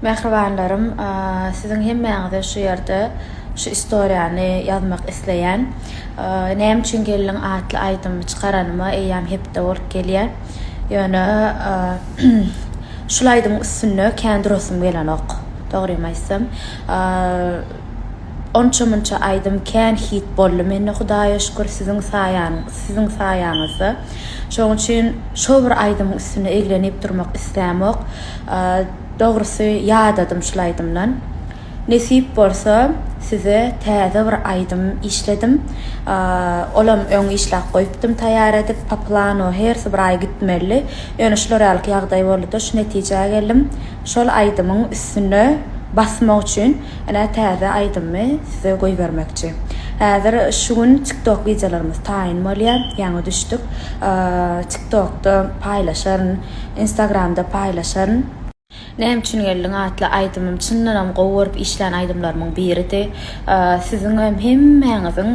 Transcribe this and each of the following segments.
Mähribanlarym, siziň hemmäňize şu ýerde şu istoriýany ýazmak isleýän. Näme üçin geldiň atly aýdymy çykaranyma eýýäm hepde bolup gelýär. Ýöne şul aýdymyň üstünde kän durasym gelenok, dogrymy aýtsam. Onça-munça aýdym kän hit boldy mende Hudaýa şükür siziň saýaň siziň saýaňyzda. Şoň üçin şo bir aýdymyň üstünde eglenip durmak islämok. Dogrusy ýadadym şul aýdymdan. Nesip bolsa size täze bir aýdym işledim. Olam öň işläp goýupdym taýýar edip po planu hersi bir aý gitmelidi. Ýöne şular ýalyk ýagdaý boldy-da şu netijä geldim. Şol aýdymyň üstüne basmak üçin ine täze aýdymymy size goýbermekçi. Häzir şu gün TikTok wideolarymyz taýyn bolýar. Ýaňy düşdük. TikTokda paýlaşaryn, Instagramda paýlaşaryn. Näme üçin geldiň atly aýdymym çyndanam gowy görüp işlän aýdymlarymyň biridi. Siziňem hemmäňiziň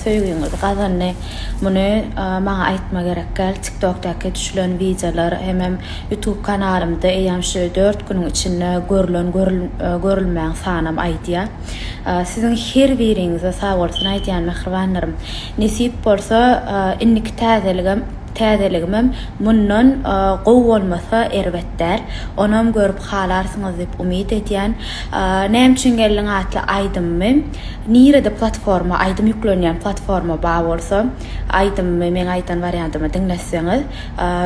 söýgüňizi gazandy. Muny maňa aýtma gerek däl. TikTokdaky düşülen wideolar hemem Youtube kanalymda eýýäm şu dört günüň içinde görülen görülmäň sanam aýdýar. Siziň her biriňize sagbolsun aýdýan mähribanlarym. Nesip bolsa indiki täzeligem täzeligimem mundan gowy bolmasa erbet däl. Onam görüp halarsyňyz diýip umyt edýän. Näme üçin geldiň atly aýdymymy nirede platforma aýdym ýüklenýän platforma bar bolsa aýdymymy meň aýdan wariantymy diňletseňiz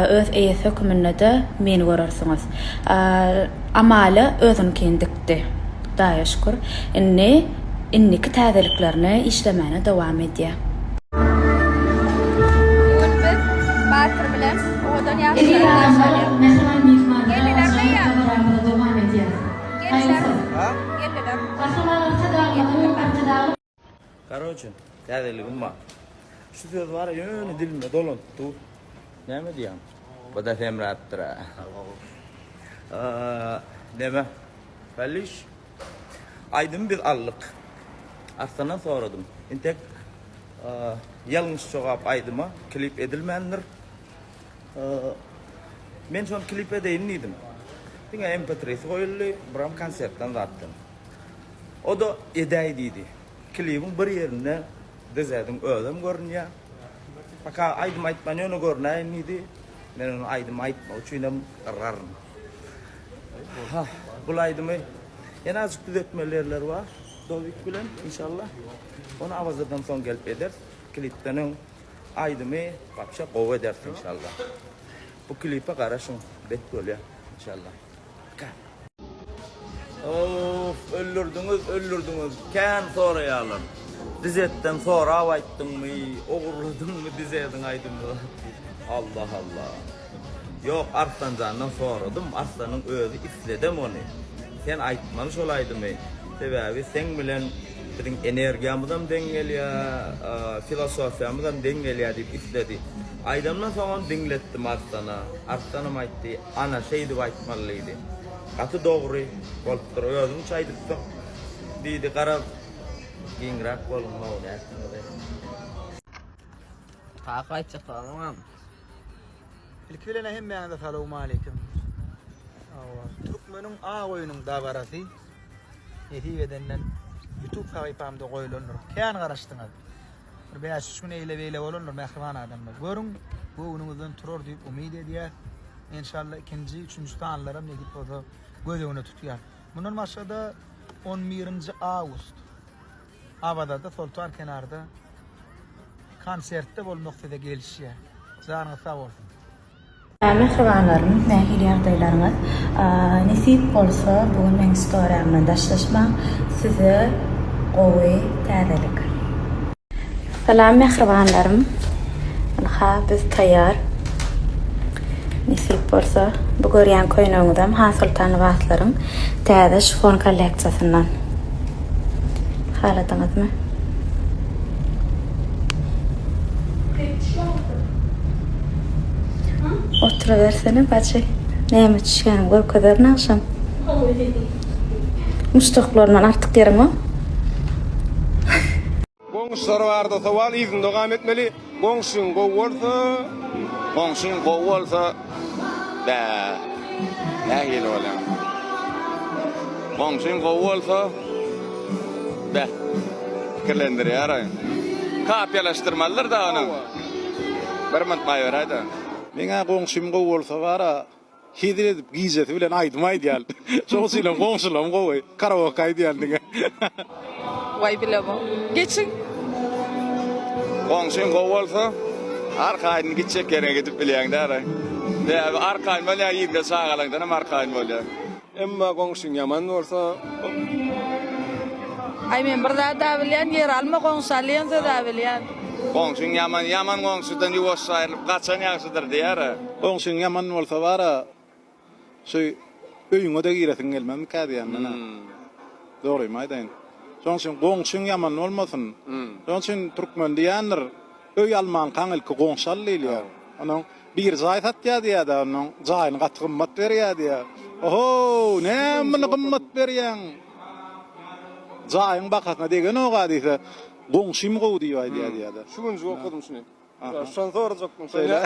Öz eýesi höküminde-de meni görersiňiz. Amalia özüniňkini dikdi. Hudaýa şükür, indi indiki täzeliklerini işlemäne dowam edýär. Bu gün biz Batyr bilen owadan ýaşlary garşy alýarys. Geldiler meýa? Geldiler. Geldiler. Karoçe, täzeligim bar. Şu söz bar ýöne dilimde dolanyp dur. Näme diýýäň? Bu-da semräpdir-ä. Neme? Belliş. Aýdymy biz aldyk. Arslandan soradym. Intek ýalňyş jogap aýdyma klip edilmändir. Men şony klip edeýin diýdim. Diňe MP3-si goýuldy, biram konsertden zatdan. O-da edäý diýdi. Klibiň bir ýerinde DZ-iň özem görünýär. Paka aýdym aýtman ýöne görünäýin diýdi. Men ony aýdym aýtmak üçinem yraryn. Ha, bul aýdymy ýene azjyk düzetmeli ýerleri bar. Dowik bilen inşallah. Ony Awazadan soň gelip ederis. Klipden öň aýdymy wapşe gowy ederis inşallah. Bu klipe garaşyň bet bolýar inşallah. Paka. Oof öldürdiňiz öldürdiňiz kän soraýarlar Dizetden sorap aýtdyňmy ogurladyňmy Dizediň aýdymyny diýip Allah Allah Ýok Arslanjandan soradym Arslanyň özi isledem ony sen aýtmaly şol aýdymy sebäbi seň bilen biziň energiýamyzam deň gelýä filosofiýamyzam deň gelýä diýip isledi aýdamdan soňam diňletdim Arslana Arslanam aýtdy ana şeýdip aýtmaly diýdi. Gaty dogry bolupdyr özüňçe aýdypsyň diýdi garaz giňräk boluň how nätdiňiz eý. Kaka aýtjak zadyň barmy? Ilki bilen hemmäňize salowmaleýkim. Hawa, türkmeniň ak öýüniň dabarasy nesip edenden YouTube sahypamda goýulandyr. Kän garaşdyňyz. Bir bäş-üç gün eýle-beýle bolandyr mähriban adamlar. Görüň, göwnüňizden turar diýip umyt edýäs. Enşalla ikinji, üçünji sanlaram nesip bolsa göz öňüne tutýas. Mundan başga-da on birinji awgust Awazada Soltan kenarda konsertde bolmak size gelişýär. Janyňyz sag bolsun. Mähribanlarym nähili ýagdaýlaryňyz nesip bolsa bu gün meň storiýamdan daşlaşmaň size gowy täzelik. Salam mähribanlarym ynha biz taýýar nesip bolsa bu görýän köýnegiňizem Hansoltan lybaslaryň täze şifon kolleksiýasyndan haladyňyzmy. Oturybersene bajy. Näme düşýänini görkezerin agşam. Muşdaklaryndan artyk ýeriň bar. Goňşular barada sowal yzyny dogam etmeli. Goňşyň gowy bolsa. Goňşyň gowy bolsa bä nähili bolýa. Goňşyň gowy bolsa, beh, pikirlendirýär-aý. Kapiýalaşdyrmalydyr-da ony. Bir munt goýberäý-de. Meň-ä goňşym gowy bolsa bar-a, hezil edip gijesi bilen aýdym aýdýan. Şoň üçinem goňşularym gowy, karaoke aýdýan diňe. Waý bilemok. Geçiň. Goňşyň gowy bolsa, arkaýyn gitjek ýeriňe gidip bilýäň däl-aý. Sebäbi arkaýyn bolýaň, yzda çagalaňdanam arkaýyn bolýaň. Emma goňşyň ýaman bolsa. Aý men bir zat-a bilýän, ýer alma goňşy al diýen söz-ä bilýän. Goňşyň ýaman, ýaman goňşudan ýuwaşja aýrylyp gaçan ýagşydyr diýer-ä. Goňşyň ýaman bolsa bar-a, şu öýüňe-de giresiň gelmezmikä diýýän men-ä. Dogrymy aýdaýyn. Şonuň üçin goňşyň ýaman bolmasyn. Şonuň üçin türkmen diýýändir, öý almankaň ilki goňşy al diýilýär. Onuň biri jaý satýar diýýär-de, onuň jaýyny gaty gymmat berýär diýýär. Ohow, näme muny gymmat berýäň? Jaýyň bakasyna degenok-a diýse, goňşym gowy diýip aýdýar diýýär-de. Şu günjük okadym şuny. Şony sorajakdym. Şeýle.